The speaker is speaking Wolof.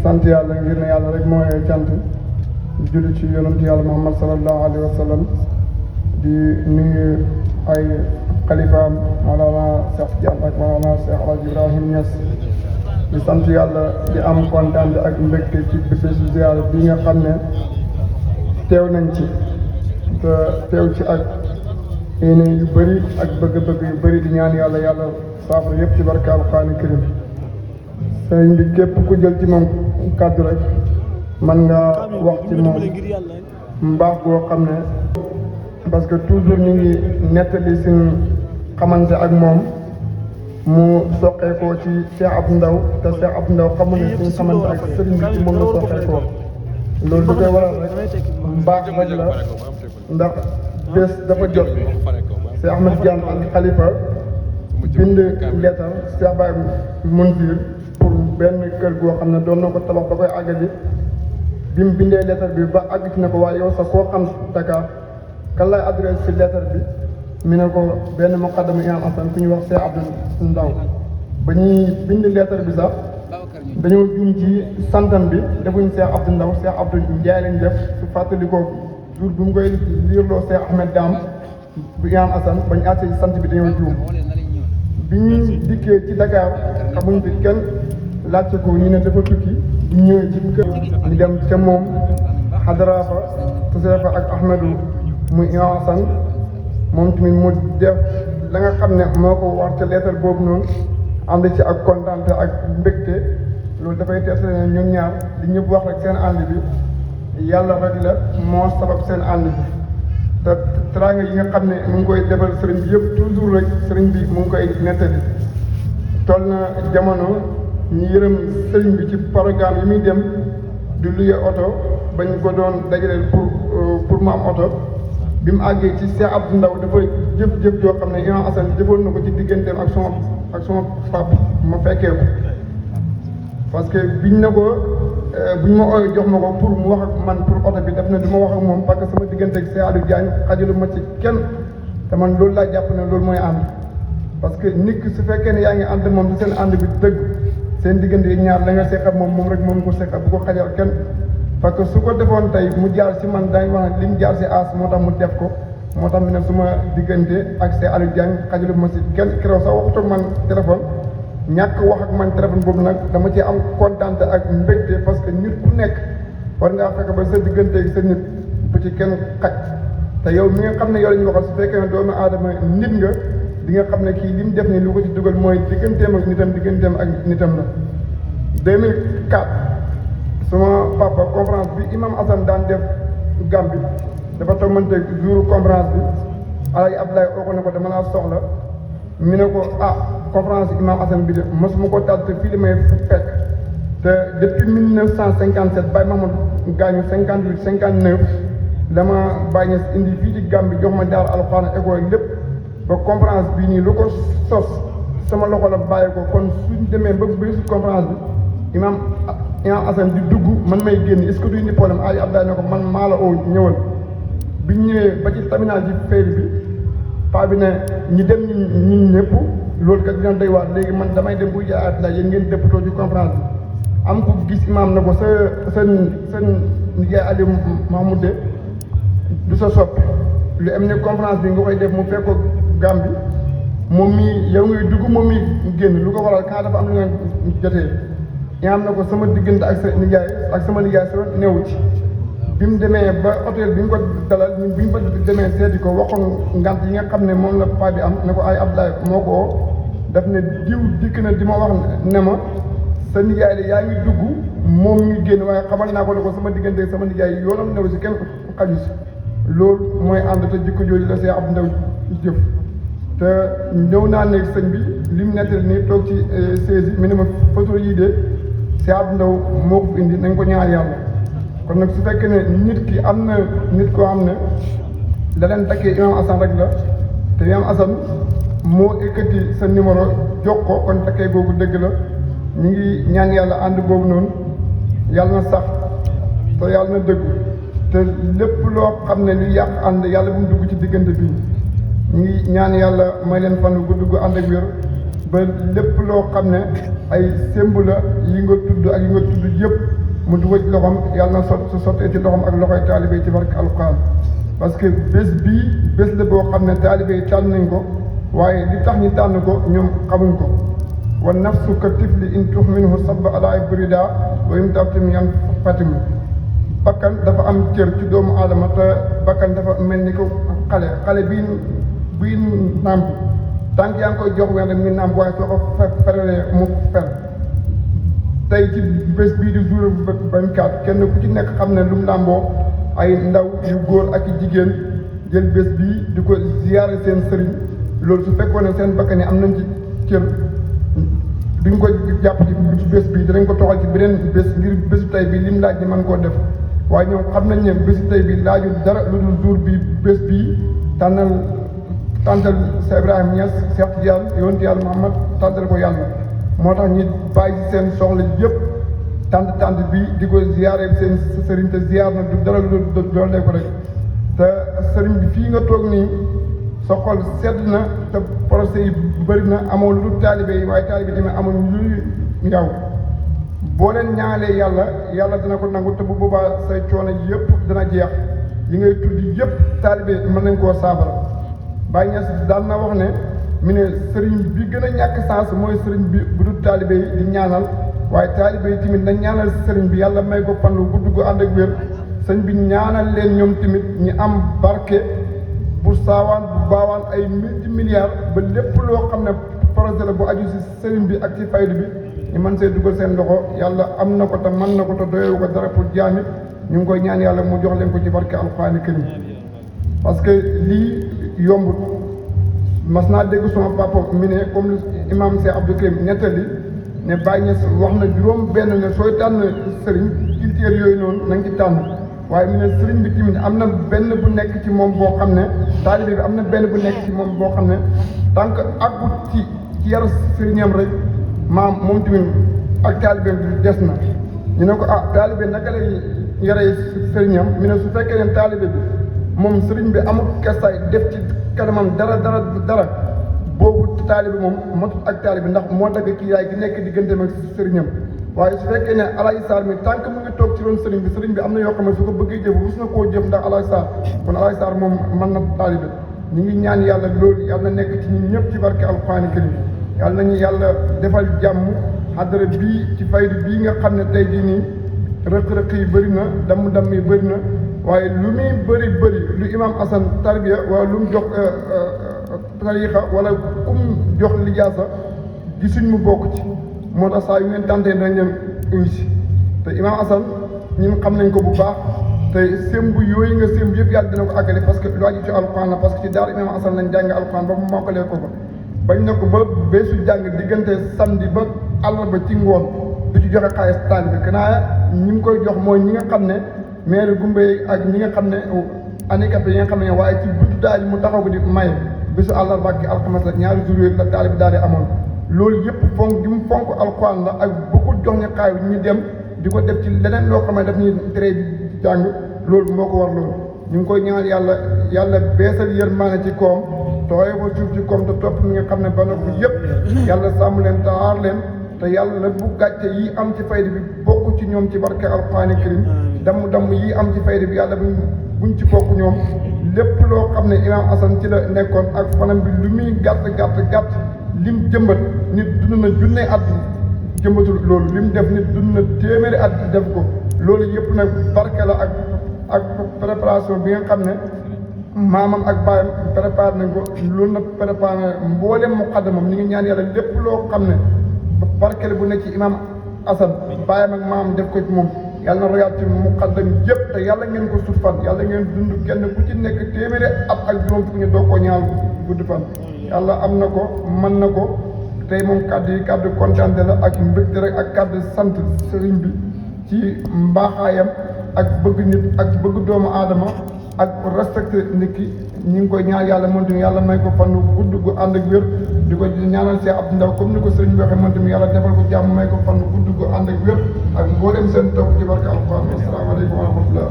sant yàlla ngir ne yàlla rek mooy cant di julli ci yonent yàlla Muhammad sallallahu alayhi wa sallam di nuyu ay xalifaam Mawlana Cheikh Diagne ak Mawlana Cheikh Alhaji Ibrahim Niass di sant yàlla di am kontaan ak mbégte ci bésu ziyaara bi nga xam ne teew nañ ci te teew ci ak yéene yu bëri ak bëgg-bëgg yu bëri di ñaan yàlla yàlla saafara yëpp ci barke Alquraan Karim sëriñ bi képp ku jël ci moom kàddu rek man nga wax ci moom mbaax boo xam ne parce que toujours ñu ngi nettali suñ xamante ak moom mu soqeekoo ci Cheikh Abdou Ndaw te Cheikh Abdou Ndaw xamul ne suñ xamante ak sëriñ bi ci moom la soqeekoo loolu du koy waral rek mbaax rek la ndax bés dafa jot Cheikh Ahmed Diagne ak xalifa bind leetar Cheikh Baye Moundir pour benn kër goo xam ne doon na ko tabax ba koy àggali bi mu bindee leetar bi ba àgg ci ne ko waaye yow sax koo xam Dakar kan lay adresse ci leetar bi mi ne ko benn muqaddam Imam Assane ku ñuy wax Cheikh Abdou Ndaw ba ñuy bind leetar bi sax dañoo juum ci santam bi defuñ Cheikh Abdou Ndaw Cheikh Abdou Ndiaye lañ def su fàttali ko jour bi mu koy liirloo Cheikh Ahmed Dame bu Imam Assane bañ àtte sant bi dañoo juum bi ñu dikkee ci Dakar xamuñ fi kenn laajte ko ñu ne dafa tukki ñu ñëwee ci kër ñu dem ca moom xadara fa tasee fa ak Ahmedou muy Imam Assane moom tamit mu def la nga xam ne moo ko war ca leetar boobu noonu ànd ci ak kontaante ak mbégte loolu dafay teetale ne ñoom ñaar di ñëpp wax rek seen ànd bi yàlla rek la moo sabab seen ànd bi te teraanga yi nga xam ne mu ngi koy defal sëriñ bi yëpp toujours rek sëriñ bi mu ngi koy nettali toll na jamono ñu yërëm sëriñ bi ci programme yi muy dem di luye oto bañ ko doon dajaleel pour mu am oto bi mu àggee ci Cheikh Abdou Ndaw dafa jëf-jëf joo xam ne Imam Assane jëfoon na ko ci digganteem ak sama pap ma fekkee ko parce que biñ ne ko buñ ma ooy jox ma ko pour mu wax ak man pour oto bi def na du ma wax ak moom parce que sama diggante ak Cheikh Aliou Diagne xajalu ma ci kenn te man loolu laa jàpp ne loolu mooy ànd parce que nit ki su fekkee ne yaa ngi ànd moom ci seen ànd bi dëgg seen diggante yi ñaar la nga seqal moom rek moom ko seqal bu ko xajal kenn parce que su ko defoon tey mu jaar si man dañ wax ne li mu jaar si aas moo tax mu def ko moo tax mu ne suma diggante ak Cheikh Aliou Diagne xajalu ma si kenn keroog sax waxut ak man téléphone ñàkk wax ak man téléphone boobu nag dama ci am kontaante ak mbégte parce que nit ku nekk war ngaa fekk ba sa diggante ak sa nit bu ci kenn xaj te yow mi nga xam ne yow la ñu waxal su fekkee ne doomu aadama nit nga di nga xam ne kii li mu def nii lu ko ci dugal mooy digganteem ak nitam ak nitam la 2004 suma papa conférence bi Imam Assane daan def Gambie dafa tombante jour conférence bi Alaaji Abdoulaye oo ko ne ko dama laa soxla mi ne ko conférence Imam Assane bi de mosuma ko taal te fii li may fekk te depuis 1957 Baye Mamadou gaañu 58 59 dama bàyyi indi fii ci Gambie jox ma daara alxuraan école lépp ba conférence bii nii lu ko sos sama loxo la bàyyi ko kon suñ demee ba bésu conférence bi Imam Assane di dugg man may génn est-ce que du indi problème Alaaji Abdoulaye ne ko man maa la oo ñëwal bi ñëwee ba ci terminal ji fayl bi paa bi ne ñi dem ñun ñëpp loolu kat dina doy waar léegi man damay dem bu jaay Abdoulaye yéen ngeen déppatoo ci conférence bi am ko gis imam na ko sa nijaay Aliou Mahmoud de du sa soppi lu am ne conférence bi nga koy def mu fekk ko Gambie moom mii yow ngay dugg moom mii génn lu ko waral kaa dafa am lu ngeen jotee imam na ko sama diggante ak sa nijaay ak sama nijaay sa newu ci bi mu demee ba hôtel bi ñu ko dalal ñun bi ñu ko demee seeti ko waxoon ngant yi nga xam ne moom la paa bi am ne ko ay Abdoulaye moo ko daf ne diw dikk na di ma wax ne ma sa nijaay de yaa ngi dugg moom mi génn waaye xamal naa ko ne ko sama diggante sama nijaay yoonam new si kenn xaju si loolu mooy ànd te jikko jooju la Cheikh Abdou Ndaw jëf te ñëw naa ne sëñ bi li mu nettali nii toog ci saisi mi ne ma photo yii de Cheikh Abdou Ndaw moo ko fi indi nañ ko ñaan yàlla kon nag su fekkee ne nit ki am na nit koo xam ne la leen takkee Imam Assane rek la te Imam Assane moo ekkati sa numéro jox ko kon takkee googu dëgg la ñu ngi ñaan yàlla ànd boobu noonu yàlla na sax te yàlla na dëggu te lépp loo xam ne lu yàq ànd yàlla bu mu dugg ci diggante bi ñu ngi ñaan yàlla may leen fan gu dugg ànd ak wér ba lépp loo xam ne ay sémb la yi nga tudd ak yi nga tudd yëpp mu dugal ci loxoom yàlla na su sottee ci loxoom ak loxoy taalibe yi ci barke alquran parce que bés bii bés la boo xam ne taalibe yi tànn nañ ko waaye li tax ñu tànn ko ñoom xamuñ ko wa nafsu ka tifli in tux minhu sabba ala ibrida wa in tabtim yan fatimu bakkan dafa am cër ci doomu aadama te bakkan dafa mel ni ko xale bii nàmp tànk yaa ngi koy jox ween rek muy nàmp waaye soo ko feralee mu fer tey ci bés bii di jour 24 kenn ku ci nekk xam ne lu mu làmboo ay ndaw yu góor ak i jigéen jël bés bii di ko ziyaare seen sëriñ loolu su fekkoon ne seen bakkan yi am nañ ci cër duñ ko jàpp ci bés bii dinañ ko toxal ci beneen bés ngir bésu tey bi lim laaj ni mën koo def waaye ñoom xam nañ ne bésu tey bi laaju dara lu dul jour bi bés bii tànnal Cheikh Ibrahima Niass Cheikh Tidiane yonent yàlla Muhammad tànnal ko yàlla moo tax ñi bàyyi seen soxla yëpp tant bi di ko ziyaare seen sëriñ te ziyaar na du dara lu doole ko rek te sëriñ bi fii nga toog nii sa xol sedd na te procès yi bëri na amoo lu taalibe yi waaye taalibe yi tamit amuñ lu yow boo leen ñaanee yàlla dina ko nangu te bu boobaa say coono yëpp dana jeex yi ngay tudd yëpp taalibe mën nañ koo saafara Baye Niass daan na wax ne mu ne sëriñ bi gën a ñàkk sens mooy sëriñ bi bu dul taalibe yi di ñaanal waaye taalibe yi tamit nañ ñaanal sëriñ bi yàlla may ko fan lu gudd gu ànd ak wér sëñ bi ñaanal leen ñoom tamit ñi am barke bu saawaan bu baawaan ay milliards ba lépp loo xam ne projet la bu aju si sëriñ bi ak ci faydu bi ñu mën see dugal seen loxo yàlla am na ko te mën na ko te doyewu ko dara pour jaami ñu ngi koy ñaan yàlla mu jox leen ko ci barke alxuraani karim parce que lii yombut mas naa dégg suma papa mi ne comme imam Cheikh Abdou Karim nettali ne Baye Niass wax na juróom benn ne sooy tànn sëriñ critères yooyu noonu na nga ci tànn waaye mu ne sëriñ bi tamit am na benn bu nekk ci moom boo xam ne taalibe bi am na benn bu nekk ci moom boo xam ne tant que àggut ci yar sëriñam rek moom tamit ak taalibe bi des na ñu ne ko taalibe naka lay yaree sëriñam mi ne su fekkee ne taalibe bi moom sëriñ bi amul kestaay def ci kanamam dara boobu taalibe moom matut ak taalibe ndax moo dagg kii yaay gi nekk digganteem ak sëriñam waaye su fekkee ne Alaaji Sarr mi tant que mu ngi toog ci ron sëriñ bi am na yoo xam ne su ko bëggee jëf rus na koo jëf ndax Alaaji Sarr kon Alaaji Sarr moom mën na taalibe ñu ngi ñaan yàlla loolu yàlla na nekk ci ñun ñëpp ci barke alxuraani karim yàlla nañu yàlla defal jàmm xadara bii ci faydu bii nga xam ne tey jii nii rëq-rëq yi bëri na damm yi bëri na waaye lu muy bëri lu imam Assane tarbiya wala lu mu jox tariixa wala kum jox lijaasa gisuñ mu bokk ci moo tax saa yu ngeen tàntee dañ leen uy si te imam Assane ñun xam nañ ko bu baax te sémb yooyu nga sémb yëpp yàlla dina ko àggale parce que lu aju ci alxuraan la parce que ci daara imam Assane lañ jàng alxuraan ba mu mokkalee ko ba bañ na ko ba bésu jàng diggante samedi ba àllarba ci ngoon du ci joxe xaalis taalibe bi kanaa ñi ngi koy jox mooy ñi nga xam ne maire gumba yi ak ñi nga xam ne handicapé yi nga xam ne waaye ci buntu daal mu taxaw ko di maye bésu àllarba ak alxames la ñaari jours yooyu la taalibe bi daal di amoon loolu yëpp fonk gi mu fonk alxuraan la ak beaucoup jox ñu xaay ñu dem di ko def ci leneen loo xam ne daf ñuy tere jàng loolu moo ko war loolu ñu ngi koy ñaan yàlla beesal yërmaane ci koom tooye ko suuf ci koom te topp ñi nga xam ne ba noppi yëpp yàlla sàmm leen te aar leen te yàlla bu gàcce yi am ci fayda bi bokk ci ñoom ci barke alxuraani karim damm yi am ci fayda bi yàlla buñ ci bokk ñoom lépp loo xam ne imam Assane ci la nekkoon ak fanam bi lu muy gàtt lim jëmbat nit dund na junne at jëmbatul loolu lim def nit dund na téeméeri at def ko loolu yëpp nag barke la ak préparation bi nga xam ne maamam ak baayam préparé nañ ko loolu nag préparé mboolem muqaddamam ñu ngi ñaan yàlla lépp loo xam ne barke la bu nekk ci imam Assane baayam ak maamam def ko ci moom yàlla na royaat ci muqaddam yëpp te yàlla ngeen ko sut fan yàlla ngeen dund kenn ku ci nekk téeméeri at ak juróom fu ñu doo ko ñaan gudd fan yàlla am na ko mën na ko tey moom kàddu kontaante la ak mbégte rek ak kàddu sant sëriñ bi ci mbaaxaayam ak bëgg nit ak bëgg doomu aadama ak respecté nit ki ñu ngi koy ñaan yàlla moom tamit yàlla may ko fan gudd gu ànd ak wér di ko ñaanal Cheikh Abdou Ndaw comme ni ko sëriñ bi waxee moom tamit yàlla defal ko jàmm may ko fan gudd gu ànd ak wér ak mboolem seen topp ci barke alxuraan asalaamaaleykum wa rahmatullah